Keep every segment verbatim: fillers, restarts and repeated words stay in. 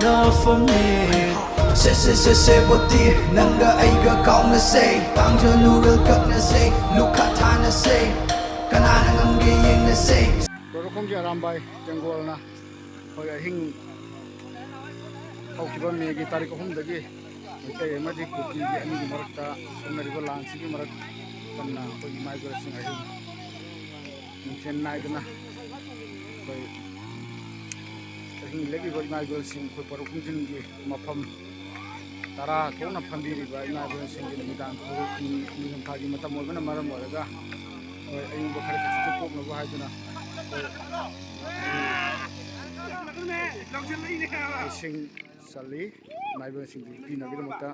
ꯂꯥꯎꯐꯝꯅꯤ꯫ ꯁꯦ ꯁꯦ ꯁꯦ ꯁꯦ ꯕꯣꯇꯤ, ꯅꯪꯒ ꯑꯩꯒ ꯀꯥꯎꯅꯁꯦ, ꯇꯥꯡꯖ ꯅꯨꯔꯦꯜ ꯀꯛꯅꯁꯦ, ꯂꯨꯈꯥ ꯊꯥꯅꯁꯦ, ꯀꯅꯥꯅ ꯉꯝꯒꯦ ꯌꯦꯡꯅꯁꯦ꯫ ꯕꯣꯔꯣꯈꯣꯡꯒꯤ ꯑꯔꯥꯝꯕꯥꯏ ꯇꯦꯡꯒꯣꯜꯅ ꯑꯩꯈꯣꯏ ꯑꯍꯤꯡ ꯍꯧꯈꯤꯕ ꯃꯦꯒꯤ ꯇꯥꯔꯤꯛ ꯑꯍꯨꯝꯗꯒꯤ ꯃꯩꯇꯩ ꯑꯃꯗꯤ ꯀꯨꯀꯤꯒꯤ ꯑꯅꯤꯒꯤ ꯃꯔꯛꯇ ꯁꯣꯛꯅꯔꯤꯕ ꯂꯥꯟꯁꯤꯒꯤ ꯃꯔꯛ ꯀꯟꯅ ꯑꯩꯈꯣꯏ ꯏꯃꯥ ꯏꯕꯦꯜꯁꯤꯡ ꯑꯍꯤꯡ ꯅꯨꯡꯊꯤꯜ ꯅꯥꯏꯗꯅ ꯑꯩꯈꯣꯏ ꯑꯍꯤꯡ ꯂꯦꯛꯂꯤꯕ ꯏꯃꯥ ꯏꯕꯦꯜꯁꯤꯡ ꯑꯩꯈꯣꯏ ꯄꯔꯈꯣꯡꯖꯤꯟꯒꯤ ꯃꯐꯝ ꯇꯔꯥ ꯊꯣꯛꯅ ꯐꯝꯕꯤꯔꯤꯕ ꯏꯃꯥ ꯏꯕꯦꯜꯁꯤꯡꯒꯤ ꯅꯨꯃꯤꯗꯥꯡ ꯅꯤꯡꯊꯝꯊꯥꯒꯤ ꯃꯇꯝ ꯑꯣꯏꯕꯅ ꯃꯔꯝ ꯑꯣꯏꯔꯒ ꯑꯩꯈꯣꯏ ꯑꯏꯪꯕ ꯈꯔ ꯈꯖꯤꯛꯇ ꯀꯣꯛꯅꯕ ꯍꯥꯏꯗꯨꯅ ꯑꯩꯈꯣꯏ ꯏꯁꯤꯡ ꯆꯜꯂꯤ ꯏꯃꯥ ꯏꯕꯦꯜꯁꯤꯡꯒꯤ ꯄꯤꯅꯕꯒꯤꯗꯃꯛꯇ꯫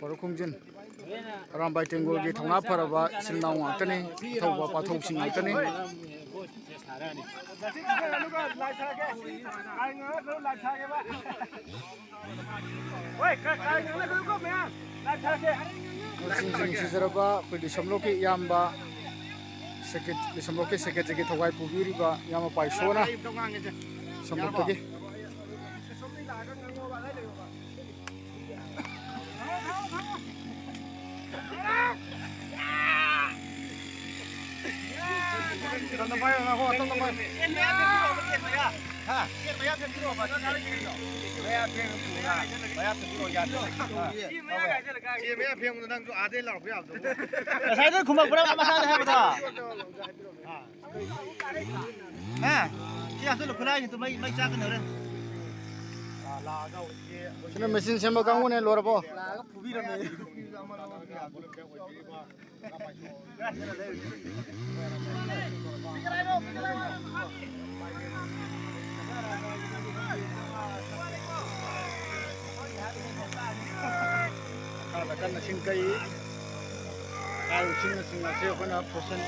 ꯄꯔꯈꯣꯡꯖꯤꯟ ꯑꯔꯥꯝꯕꯥꯏ ꯇꯦꯡꯒꯣꯜꯒꯤ ꯊꯧꯅꯥ ꯐꯔꯕ ꯏꯆꯤꯜ ꯏꯅꯥꯎ ꯉꯥꯛꯇꯅꯤ, ꯑꯊꯧꯕ ꯄꯥꯊꯧꯁꯤꯡ ꯉꯥꯛꯇꯅꯤ꯫ ꯃꯁꯤꯡꯁꯤ ꯅꯨꯡꯁꯤꯖꯔꯕ ꯑꯩꯈꯣꯏ ꯂꯤꯁꯝꯂꯣꯛꯀꯤ ꯏꯌꯥꯝꯕ ꯁꯦꯀ꯭ꯔꯦ-, ꯂꯤꯁꯝꯂꯣꯛꯀꯤ ꯁꯦꯀ꯭ꯔꯦꯇꯔꯤꯒꯤ ꯊꯧꯒꯥꯏ ꯄꯨꯕꯤꯔꯤꯕ ꯏꯌꯥꯝꯕ ꯄꯥꯏꯁꯣꯅ ꯂꯤꯁꯝꯂꯣꯛꯇꯒꯤ꯫ ꯉꯁꯥꯏꯗ ꯈꯨꯝꯃꯛꯄ꯭ꯔꯥ ꯃꯁꯥꯗ ꯍꯥꯏꯕꯗꯣ? ꯍꯥ? ꯁꯤ ꯍꯥꯞꯆꯤꯜꯂꯨ, ꯈꯨꯠꯂꯥꯏꯁꯤꯗ ꯃꯩ, ꯃꯩ ꯆꯥꯛꯀꯅꯤ ꯍꯣꯔꯦꯟ꯫ ꯁꯤꯅ ꯃꯦꯆꯤꯟ ꯁꯦꯝꯕ ꯀꯥꯡꯕꯨꯅꯦ, ꯂꯣꯏꯔꯕꯣ? ꯂꯥꯛꯑꯒ ꯐꯨꯕꯤꯔꯝꯃꯦ꯫ ꯃꯈꯥꯗ ꯀꯟꯅ ꯁꯤꯡ ꯀꯛꯏ꯫ ꯍꯥꯏꯔꯤꯕ ꯁꯤꯡꯅꯆꯤꯡ ꯑꯁꯤ ꯑꯩꯈꯣꯏꯅ ꯐꯣꯔꯁꯟ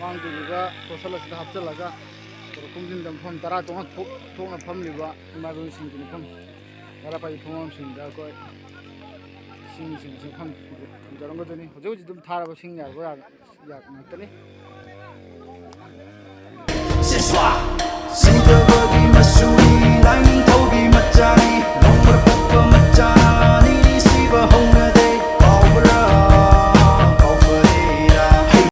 ꯃꯥꯡꯗꯣꯔꯤꯕ ꯐꯣꯔꯁꯟ ꯑꯁꯤꯗ ꯍꯥꯞꯆꯤꯜꯂꯒ ꯈꯨꯝꯖꯤꯟꯗ ꯃꯐꯝ ꯇꯔꯥ ꯊꯣꯛꯅ ꯊꯣꯛ-, ꯊꯣꯛꯅ ꯐꯝꯂꯤꯕ ꯏꯃꯥ ꯏꯕꯦꯜꯁꯤꯡꯒꯤ ꯃꯐꯝ ꯇꯔꯥ ꯄꯥꯏꯕꯤ ꯐꯝꯐꯝꯁꯤꯡꯗ ꯑꯩꯈꯣꯏ ꯁꯤꯡꯁꯤꯡ ꯑꯁꯤ ꯃꯐꯝ ꯊꯝꯖꯔꯝꯒꯗꯣꯏꯅꯤ꯫ ꯍꯧꯖꯤꯛ ꯍꯧꯖꯤꯛ ꯑꯗꯨꯝ ꯊꯥꯔꯕ ꯁꯤꯡ ꯌꯥꯔꯕ ꯌꯥ-, ꯌꯥ-, ꯉꯥꯛꯇꯅꯤ꯫